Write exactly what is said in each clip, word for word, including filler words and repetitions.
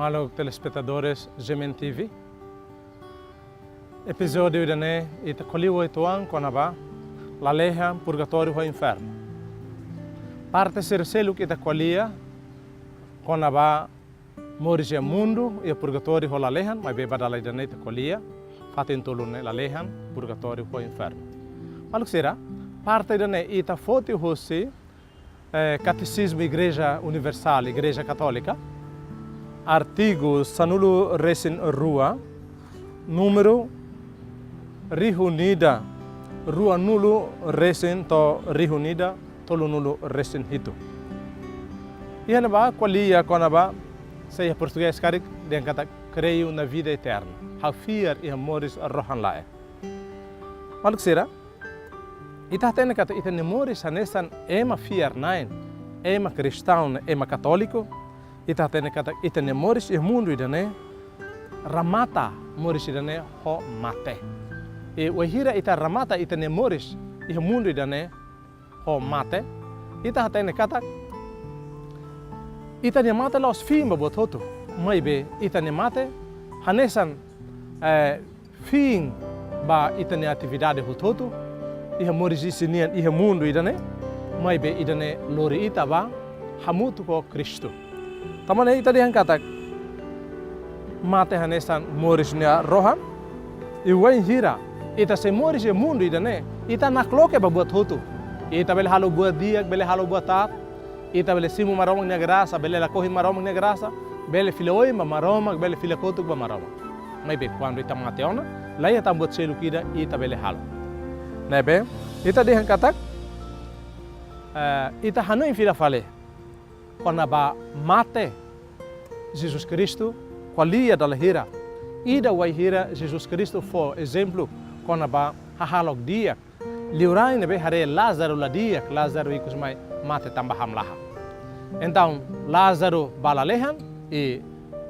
Halo telespetadores G M N T V. Epizódiu ida-ne'e ita ko'alia uitoan kona-ba lalehan, purgatóriu ho infernu. Parte sira seluk ita ko'alia kona-ba moris iha mundu, iha purgatóriu ho lalehan, maibé ba dala ida-ne'e ita ko'alia fatin tolu ne'e, lalehan, purgatóriu ho infernu. Maluk sira, parte ida-ne'e ita foti husi eh, Katesizmu Igreja Universál, Igreja Katólika, artigu sanulu-resin-rua, númeru rihun ida ruanulu-resin to'o rihun ida tolunulu-resin-hitu. Iha ne'ebá ko'alia kona-ba, se iha portugés karik dehan katak "Creio na vida eterna", ha'u fiar iha moris rohan-laek. Maluk sira, ita hatene katak ita-nia moris hanesan ema fiar-na'in, ema kristaun, ema katóliku. Ita hatene katak ita-nia moris iha mundu ida-ne'e, remata moris ida-ne'e ho mate. I wainhira ita remata ita-nia moris iha mundu ida-ne'e ho mate, ita hatene katak ita-nia mate la'ós fin ba buat hotu, maibé ita-nia mate hanesan, eh, fin ba ita-nia atividade hotu-hotu iha moris isin nian iha mundu ida-ne'e, maibé ida-ne'e lori ita ba hamutuk ho Kristu. Tanba ne'e ita dehan katak mate hanesan moris nia rohan, i wainhira ita sei moris iha mundu ida-ne'e, ita nakloke ba buat hotu. Ita bele halo buat di'ak, bele halo buat taat, ita bele simu Maromak nia grasa, bele lakohi Maromak nia grasa, bele fila oin ba Maromak, bele fila kotuk ba Maromak. Maibé kuandu ita mate ona, la iha tan buat seluk ida ita bele halo. Ne'ebé, ita dehan katak, eh, ita hanoin fila fali kona-ba mate Jesus Kristu, ko'alia dala hira ida wainhira Jesus Kristu fó ezemplu kona-ba hahalok di'ak. Liurai ne'ebé haree Lázaro la di'ak, Lázaro ikus mai mate tanba hamlaha. Entaun, Lázaro ba lalehan, i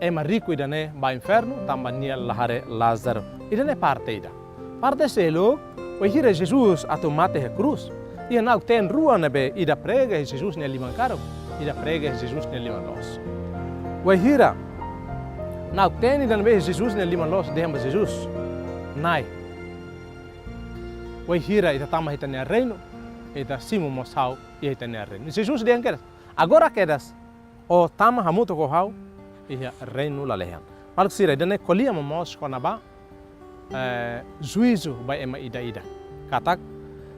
ema riku ida-ne'e ba infernu, tanba nia la haree Lázaro. Ida-ne'e parte ida. Parte seluk, wainhira Jesus atu mate iha krús, iha na'ok-teen rua ne'ebé ida prega iha Jesus nia liman karuk, ida prega iha Jesus nia liman loos. Wainhira na'ok-teen ida ne'ebé iha Jesus nia liman loos dehan ba Jesus: "Na'i, wainhira ita tama iha ita-nia reinu, ita simu mós ha'u iha ita-nia reinu." Jesus dehan kedas: "Agora kedas ó tama hamutuk ho ha'u iha reinu lalehan." Maluk sira, ida-ne'e ko'alia momoos kona-ba, eh, juízu ba ema ida-idak. Katak,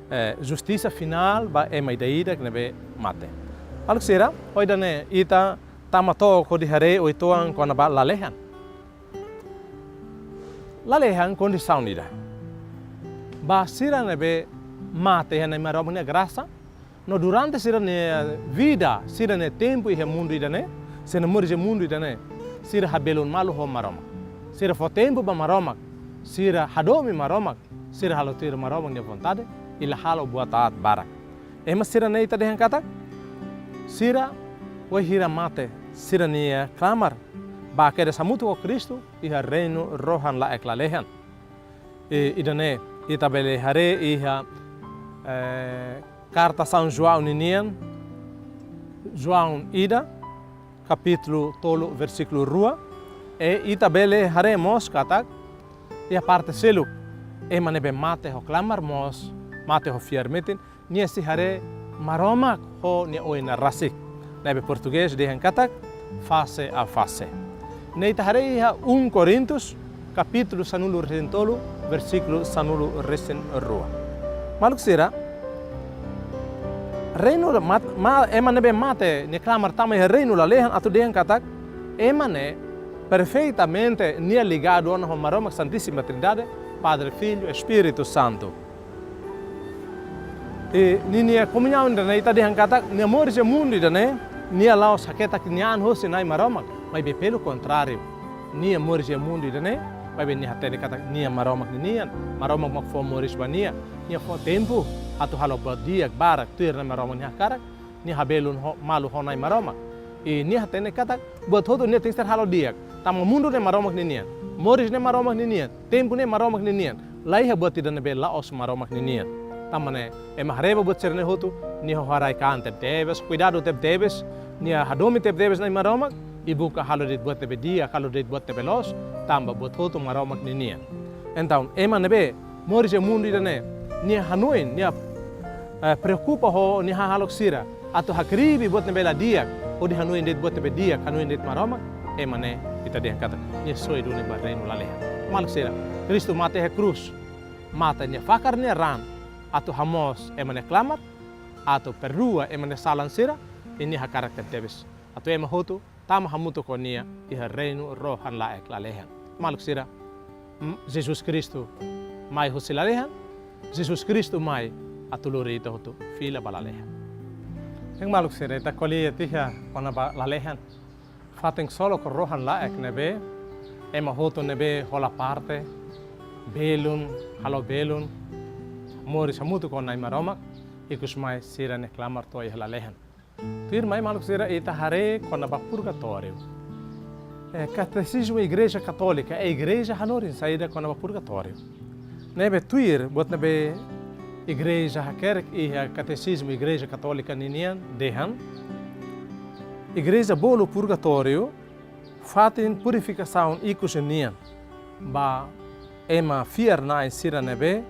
eh, justisa finál ba ema ida-idak ne'ebé mate. Maluk sira, ho ida-ne'e ita tama took hodi haree uitoan kona-ba lalehan. Lalehan kondisaun ida ba sira ne'ebé mate iha Nai Maromak nia grasa, no durante sira-nia vida, sira-nia tempu iha mundu ida-ne'e, sira-nia moris iha mundu ida-ne'e, sira habelun malu ho Maromak. Sira fó tempu ba Maromak, sira hadomi Maromak, sira halo tuir Maromak nia vontade, i la halo buat taat barak. Ema sira-ne'e ita dehan katak sira, wainhira mate, sira-nia klamar ba kedas hamutuk ho Kristu iha reinu rohan-laek lalehan. I ida-ne'e ita bele haree iha, eh, karta São João ninian, João ida, kapítulu tolu, versíkulu rua. I ita bele haree mós katak iha parte seluk, ema ne'ebé mate ho klamar mós, mate ho fiar-metin, nia sei haree Maromak ho nia oin rasik. Ne'ebé portugés dehan katak face a face. Ne'e ita haree iha um Coríntios, kapítulu sanulu-resin-tolu, versíkulu sanulu-resin-rua. Maluk sira, reinu la-, mat-, ma-, ema ne'ebé mate nia klamar tama iha reinu lalehan atu dehan katak ema ne'e perfeitamente nia ligadu ona ho Maromak Santíssima Trindade, Padre, Filho, Espíritu Santu. I ninia komuñaun ida-ne'e ita dehan katak nia moris iha mundu ida-ne'e, nia la'ós haketak nia an hosi Nai Maromak, maibé pelo contrário, nia moris iha mundu ida-ne'e, maibé nia hatene katak nia Maromak ninian, Maromak mak fó moris ba nia, nia fó tempu atu halo buat di'ak barak tuir Nai Maromak nia hakarak, nia habelun ho, malu ho Nai Maromak. I nia hatene katak buat hotu nia tenke ser halo di'ak. Tanba mundu ne'e Maromak ninian, moris ne'e Maromak ninian, tempu ne'e Maromak ninian. La iha buat ida ne'ebé la'ós Maromak ninian. Tanba ne'e, ema haree ba buat sira-ne'e hotu, nia ho haraik-an tebetebes, kuidadu tebetebes, nia hadomi tebetebes Nai Maromak, i buka halo de'it buat ne'ebé di'ak, halo de'it buat ne'ebé loos, tanba buat hotu Maromak ninian. Entaun, ema ne'ebé moris iha mundu ida-ne'e, nia hanoin, nia, eh, preokupa ho nia hahalok sira, atu hakribi buat ne'ebé la di'ak, hodi hanoin de'it buat ne'ebé di'ak, hanoin de'it Maromak, ema ne'e ita dehan katak nia soe duni ba reinu lalehan. Maluk sira, Kristu mate iha krús, mate nia fakar nia raan, atu hamoos ema nia klamar, atu perdua ema nia salan sira, i nia hakarak tebes atu ema hotu tama hamutuk ho nia iha reinu rohan-laek lalehan. Maluk sira, m-, Jesus Kristu mai husi lalehan, Jesus Kristu mai atu lori ita hotu fila ba lalehan. Hein maluk sira, ita ko'alia tiha kona-ba lalehan. Fatin ksolok rohan-laek ne'ebé ema hotu ne'ebé hola parte, belun, halo belun, moris hamutuk ho Na'i Maromak, ikus mai sira-nia klamar to'o iha lalehan. Tuirmai maluk sira, ita haree kona-ba purgatóriu. Eh, Katesizmu Igreja Katólika, eh, Igreja hanorin saida kona-ba purgatóriu. Ne'ebé tuir buat ne'ebé Igreja hakerek iha Katesizmu Igreja Katólika ninian dehan: Igreja bolu purgatóriu fatin purifikasaun ikus nian ba ema fiar-na'in sira ne'ebé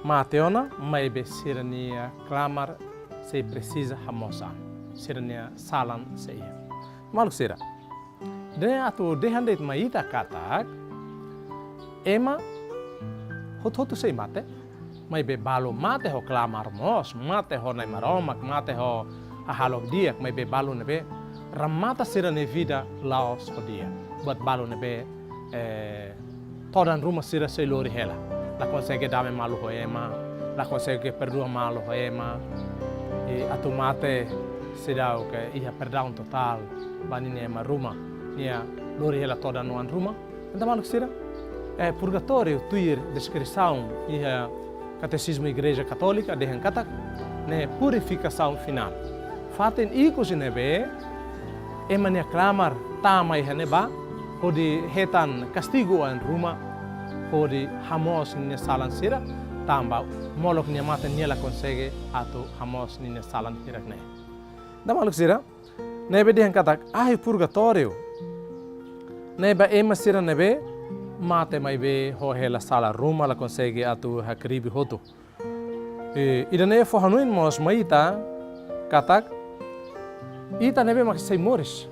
mate ona, maibé sira-nia klamar sei presiza hamoos an, sira-nia salan sei iha. Maluk sira, ida-ne'e atu dehan de'it mai ita katak ema hotu-hotu sei mate, maibé balu mate ho klamar moos, mate ho Na'i Maromak, mate ho hahalok di'ak, maibé balu ne'ebé remata sira-nia vida la'ós ho di'ak. Buat balu ne'ebé, eh, todan ruma sira sei lori hela. La konsege dame malu ho ema, la konsege perdua malu ho ema. I atu mate seidauk iha perdaun totál ba ninia ema ruma. Nia lori hela todan oan ruma. Entaun maluk sira, eh, purgatóriu tuir deskrisaun iha Katesizmu Igreja Katólika dehan katak ne'e purifikasaun finál. Fatin ikus ne'ebé ema nia klamar tama iha ne'ebá, hodi hetan kastigu oan ruma, hodi hamoos ninia salan sira, tanba molok nia mate nia la konsege atu hamoos ninia salan hirak-ne'e. Entaun maluk sira, ne'ebé dehan katak ahi purgatóriu ne'e ba ema sira ne'ebé mate maibé ho hela sala ruma, la konsege atu hakribi hotu. I ida-ne'e fó hanoin mós mai ita katak ita ne'ebé mak sei moris,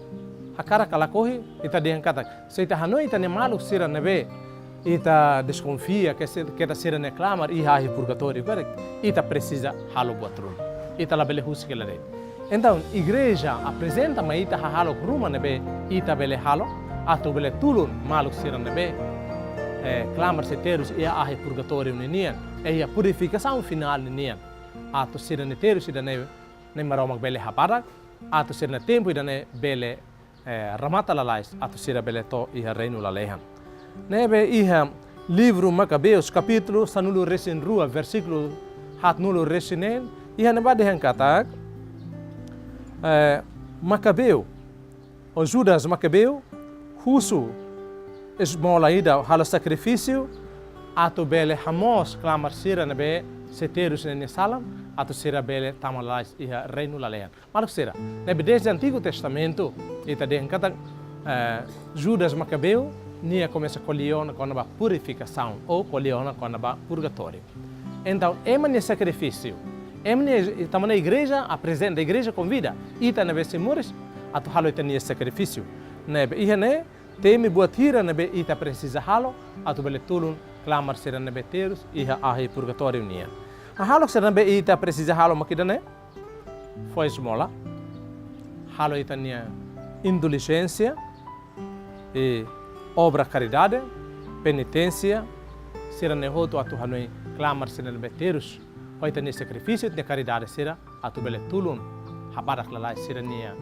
hakarak ka lakohi, ita dehan katak se ita hanoin ita-nia maluk sira ne'ebé ita deskonfia katak si-, katak sira-nia klamar iha ahi purgatóriu karik, ita presiza halo buat ruma. Ita labele husik hela de'it. Entaun, Igreja aprezenta mai ita hahalok ruma ne'ebé ita bele halo atu bele tulun maluk sira ne'ebé, eh, klamar sei terus iha ahi purgatóriu ninian, iha purifikasaun finál ninian, atu sira-nia terus ida-ne'e Na'i Maromak bele habadak, atu sira-nia tempu ida-ne'e bele, eh, remata lalais, atu sira bele to'o iha reinu lalehan. Ne'ebé iha livru Makabeus, kapítulu sanulu-resin-rua, versíkulu haatnulu-resin-neen, iha ne'ebá dehan katak, eh, Makabeu, ou Judas Makabeu, husu ezmola ida, halo sakrifísiu, atu bele hamoos klamar sira ne'ebé sei terus ninia salan, atu sira bele tama lalais iha reinu lalehan. Maluk sira, ne'ebé dezde Antigu Testamentu, ita dehan katak, eh, Judas Makabeu, nia komesa ko'alia ona kona-ba purifikasaun, ou ko'alia ona kona-ba purgatóriu. Entaun, ema nia sakrifísiu, ema nia, tanba ne'e Igreja aprezenta, Igreja konvida ita ne'ebé sei moris atu halo ita-nia sakrifísiu. Ne'ebé iha ne'e temi buat hira ne'ebé ita presiza halo atu bele tulun klamar sira ne'ebé terus iha ahi purgatóriu nian. Hahalok sira ne'ebé ita presiza halo mak ida-ne'e: fó ezmola, halo ita-nia indilijénsia, i obra karidade, peniténsia, sira-ne'e hotu atu hanoin klamar sira ne'ebé terus, ho ita-nia sakrifísiu, ita-nia karidade sira, atu bele tulun habadak lalais sira-nia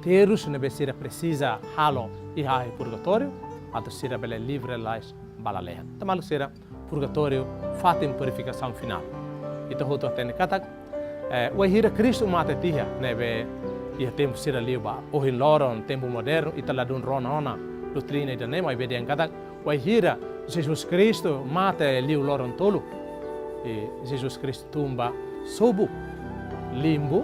terus ne'ebé sira presiza halo iha ahi purgatóriu, atu sira bele livre lalais ba lalehan. Entaun maluk sira, purgatóriu fatin purifikasaun finál. Ita hotu hatene katak, eh, wainhira Kristu mate tiha, ne'ebé iha tempu sira liubá. Ohin loron, tempu modernu, ita ladún rona ona doutrina ida-ne'e, maibé dehan katak wainhira Jesus Kristu mate liu loron tolu, i Jesus Kristu tun ba sobu, limbu,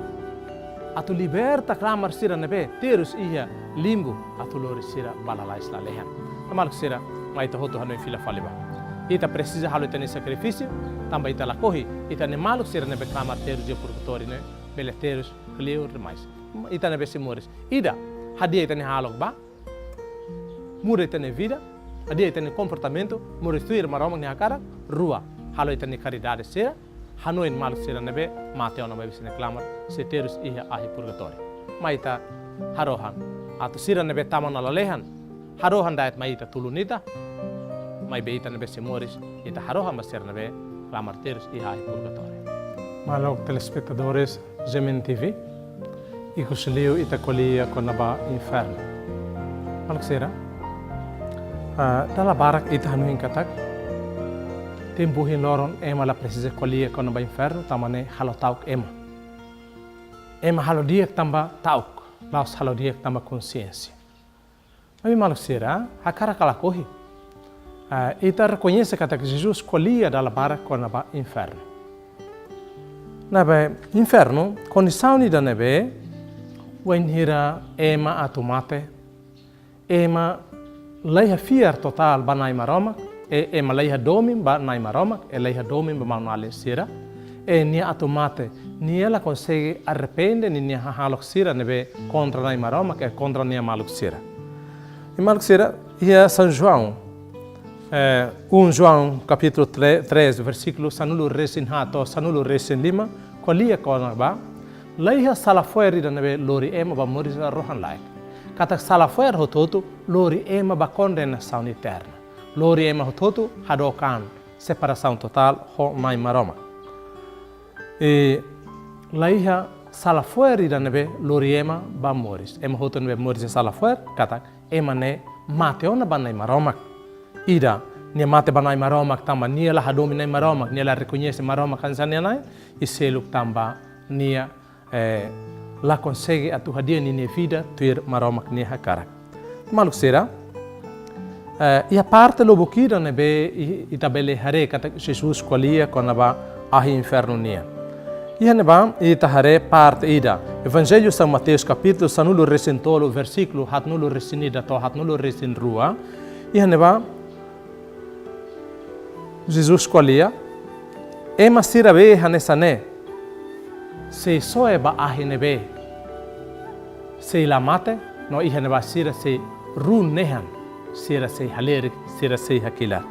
atu liberta klamar sira ne'ebé terus iha limbu, atu lori sira ba lalais lalehan. Maluk sira, mai ita hotu hanoin fila fali ba. Ita presiza halo ita-nia sakrifísiu, tanba ita lakohi ita-nia maluk sira ne'ebé klamar terus iha purgatóriu ne'e bele terus kleur demais. Ita ne'ebé sei moris. Ida, hadi'a ita-nia hahalok ba, muda ita-nia vida, hadi'a ita-nia komportamentu, moris tuir Maromak nia hakarak. Rua, halo ita-nia karidade sira, hanoin maluk sira ne'ebé mate ona maibé sira-nia klamar sei terus iha ahi purgatóriu. Mai ita harohan atu sira ne'ebé tama ona lalehan, harohan da'et mai ita tulun ita, maibé ita ne'ebé sei moris, ita harohan ba sira ne'ebé klamar terus iha ahi purgatóriu. Maluk telespetadores G M N T V, ikus liu ita ko'alia kona-ba infernu. Maluk sira, ah, dala barak ita hanoin katak tempu ohin loron ema la presiza ko'alia kona-ba infernu, tanba ne'e halo ta'uk ema. Ema halo di'ak tanba ta'uk, la'ós halo di'ak tanba konsiénsia. Maibé maluk sira, hakarak ka lakohi, ah, ita rekoñese katak Jesus ko'alia dala barak kona-ba infernu. Ne'ebé infernu kondisaun ida ne'ebé wainhira ema atu mate, ema la iha fiar totál ba Na'i Maromak, e ema la iha domin ba Na'i Maromak, e la iha domin ba maun-alin sira, e nia atu mate, nia la konsege arrepende ninia hahalok sira ne'ebé kontra Na'i Maromak, e kontra nia maluk sira. I maluk sira, iha São João, eh, um João capítulo tre-, treze, versíkulu sanulu-resin-haat to'o sanulu-resin-lima, ko'alia kona-ba, la iha sala fo'er ida ne'ebé lori ema ba moris rohan-laek. Katak sala fo'er hotu-hotu lori ema ba kondenasaun eterna. Lori ema hotu-hotu hadook an, separasaun totál ho Na'i Maromak. I la iha sala fo'er ida ne'ebé lori ema ba moris. Ema hotu ne'ebé moris iha sala fo'er, katak ema ne'e mate ona ba Na'i Maromak. Ida, nia mate ba Na'i Maromak, tanba nia la hadomi Na'i Maromak, nia la rekoñese Maromak hanesan nia Na'i, i seluk tanba nia, eh, la konsege atu hadi'a ninia vida tuir Maromak nia hakarak. Maluk sira, eh, iha parte lubuk ida ne'ebé i-, ita bele haree katak Jesus ko'alia kona-ba ahi infernu nian. Iha ne'ebá ita haree parte ida. Evanjellu São Mateus kapítulu sanulu-resin-tolu, versíkulu haatnulu-resin-ida to'o haatnulu-resin-rua. Iha ne'ebá Jesus ko'alia, ema sira be hanesan ne'e sei soe ba ahi ne'ebé sei la mate, no iha ne'ebá sira sei run nehan, sira sei halerik, sira sei hakilar.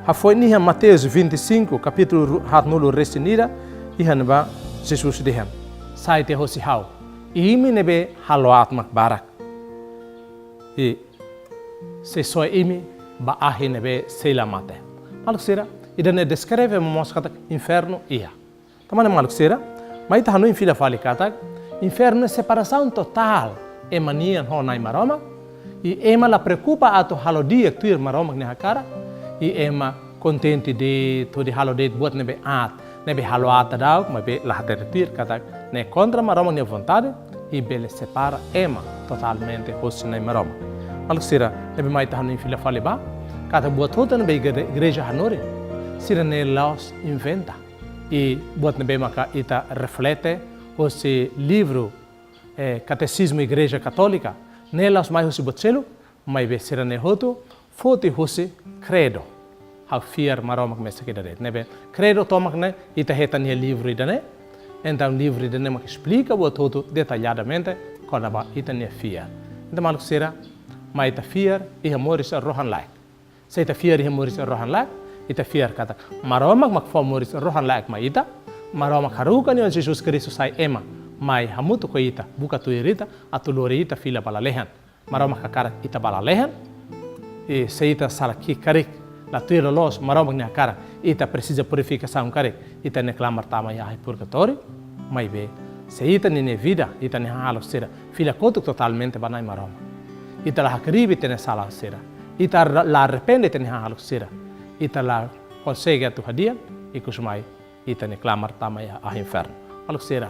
Hafoin iha Mateus vinte e cinco, kapítulu ru-, haatnulu-resin-ida, iha ne'ebá Jesus dehan: Sai tiha hosi ha'u, imi ne'ebé halo aat mak barak. I sei soe imi ba ahi ne'ebé sei la mate. Maluk sira, ida-ne'e deskreve momoos katak infernu iha. Tanba ne'e maluk sira, mai ita hanoin fila fali katak infernu ne'e separasaun totál ema nian ho Na'i Maromak, i ema la preokupa atu halo di'ak tuir Maromak nia hakarak, i ema kontente de'it hodi halo de'it buat ne'ebé aat, ne'ebé halo aat daudauk, maibé la hatene tuir katak ne'e kontra Maromak nia vontade, i bele separa ema totalmente hosi Na'i Maromak. Maluk sira, ne'ebé mai ita hanoin fila fali ba, katak buat hotu ne'ebé igre-, igreja hanorin, sira-ne'e la'ós inventa. I buat ne'ebé maka ita reflete hosi livru, eh, Katesizmu Igreja Katólika, ne'e la'ós mai hosi buat seluk, maibé sira-ne'e hotu foti hosi Kredu. Ha'u fiar Maromak mesak ida de'it. Ne'ebé Kredu tomak ne'e ita hetan iha livru ida-ne'e. Entaun livru ida-ne'e mak esplika buat hotu detalladamente kona-ba ita-nia fiar. Entaun maluk sira, mai ita fiar iha moris rohan-laek. Se ita fiar iha moris rohan-laek, ita fiar katak Maromak mak fó moris rohan-laek mai ita, Maromak haruka nia Oan Jesus Kristu sai ema, mai hamutuk ho ita, buka tuir ita, atu lori ita fila ba lalehan. Maromak hakarak ita ba lalehan, i se ita sala ki'ik karik, la tuir loloos Maromak nia hakarak, ita presiza purifikasaun karik, ita-nia klamar tama iha ahi purgatóriu, maibé se ita ninia vida, ita-nia hahalok sira fila kotuk totalmente ba Na'i Maromak. Ita la hakribi ita-nia sala sira. Ita la, la arrepende ita-nia hahalok sira. Ita la konsege atu hadi'a, ikus mai ita-nia klamar tama iha ahi infernu. Maluk sira,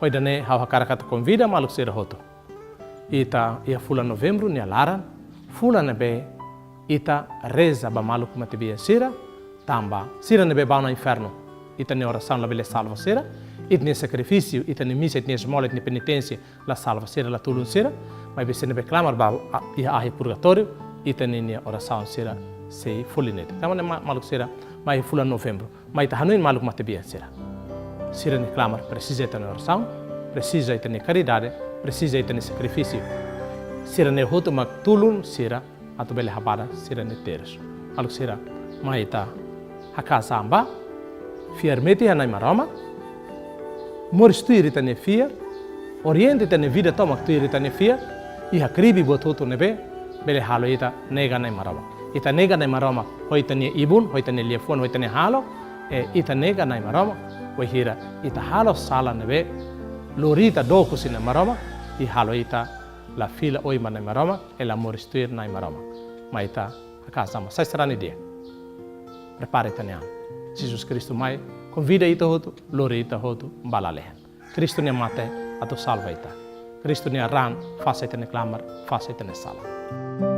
ho ida-ne'e ha'u hakarak atu konvida maluk sira hotu. Ita iha fulan Novembru nia laran, fulan ne'ebé ita reza ba maluk matebian sira, tanba sira ne'ebé bá ona infernu, ita-nia orasaun labele salva sira, Ita-nia sakrifísiu, ita-nia misa, ita-nia esmola, ita-nia peniténsia la salva sira, la tulun sira, maibé sira ne'ebé klamar ba, a, iha ahi purgatóriu, ita-nia orasaun sira sei fó liu netik. Tanba ne'e ma-, maluk sira, mai fulan Novembru, mai ita hanoin maluk matebian sira. Sira-nia klamar presiza ita-nia orasaun, presiza ita-nia karidade, presiza ita-nia sakrifísiu. Sira-ne'e hotu mak tulun sira atu bele habada sira-nia terus. Maluk sira, mai ita haka'as an ba, fiar metin iha Na'i Maromak, moris tuir ita-nia fiar, orienta ita-nia vida tomak tuir ita-nia fiar, i hakribi buat hotu ne'ebé bele halo ita nega Na'i Maromak. Ita nega Na'i Maromak ho ita-nia ibun, ho ita-nia liafuan, ho ita-nia hahalok, i ita nega Na'i Maromak wainhira ita halo sala ne'ebé lori ita dook husi Na'i Maromak, i halo ita la fila oin ba Na'i Maromak, i la moris tuir Na'i Maromak. Mai ita haka'as an ba, sai sarani di'ak. Prepara ita-nia an. Jesus Kristu mai konvida ita hotu, lori ita hotu ba lalehan. Kristu nia mate atu salva ita. Kristu nia raan fase ita-nia klamar, fase ita-nia sala.